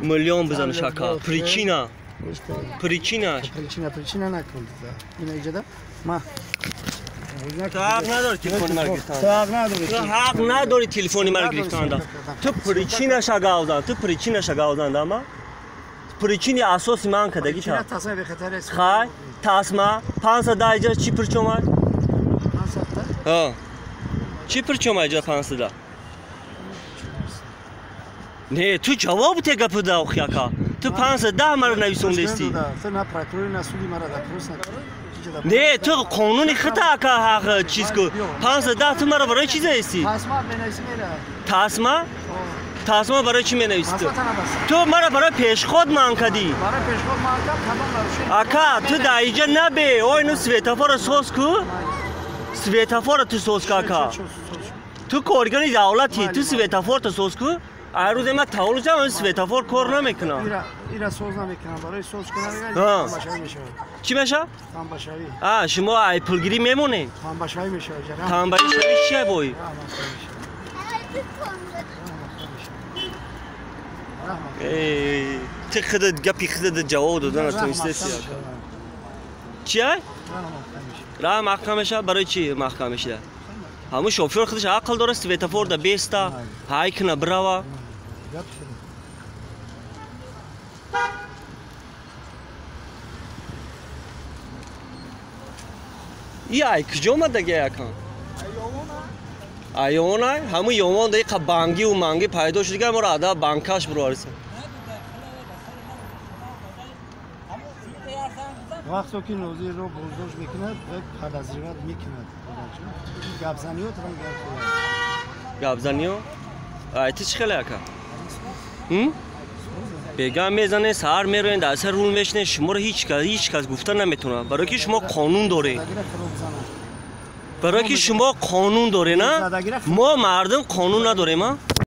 Миллион бизанаш ака. Причина. Причина. Причина накун. Ина иҷода ма. Ту ҳақ надори телефони маро гирифтан. Ту ҳақ надори. Ту ҳақ надори телефони маро гирифтан. Ту причинаша гавзан. Ту причинаша гавзан ама. Причини асоси ман кадаги та. Хай, тасма 500 иҷа чӣ причомад? 500? Ҳа. Чӣ причома иҷа 500? Не, ту ҷавоб те гапи да охи ака. Ту 510 маро нависондести. Ту на прокурори на суди мара допрос накард. Не, ту қонуни хита ака ҳақ чиз ку. 510 ту маро барои чӣ заести? Тасма менависӣ мера. Тасма? Тасма барои чӣ менависӣ ту? Ту маро барои пешход манъ кардӣ. Барои пешход манъ кард, кадом нарушение? Ака, ту дар иҷа набе. Ой, ну светофорро соз ку. Светофорро ту соз ку ака. Ту коргари давлатӣ, ту светофорто соз ку. Ай рӯзе ман таваллуд шудам, светофор кор намекунам. Ира соз намекунам, барои соз кунам тамбашавӣ мешавад. Чӣ мешавад? Тамбашавӣ. А, шумо ай пулгирӣ мемонед? Тамбашавӣ мешавад. Тамбашавӣ чия бой? Ту худат гапи худат ҷавоб дода натонистеси. Чия? Раҳ маҳкам мешавад? Барои чӣ маҳкам мешавад? Ҳамун шофёр худаш ақл дорад, светофор да беста, ҳай куна бирава. И ай куҷо омадаги акам? Айёнай? Ҳамун ёвон да иқа бангиву мангӣ пайдо шуд, дигар моро адаб банкаш бировариса. Вақто ки нозирро боздошт мекунад, подозреват мекунад. Гапзаниё тран гапзаниё? Ай ту чӣ хеле ака? Бегам мезанед, саҳар мероед, дар сар рул мешинед, шуморо ҳеҷ кас гуфта наметавонад. Барои ки шумо қонун доред. Барои ки шумо қонун доред, на? Мо мардум қонун надорем, а?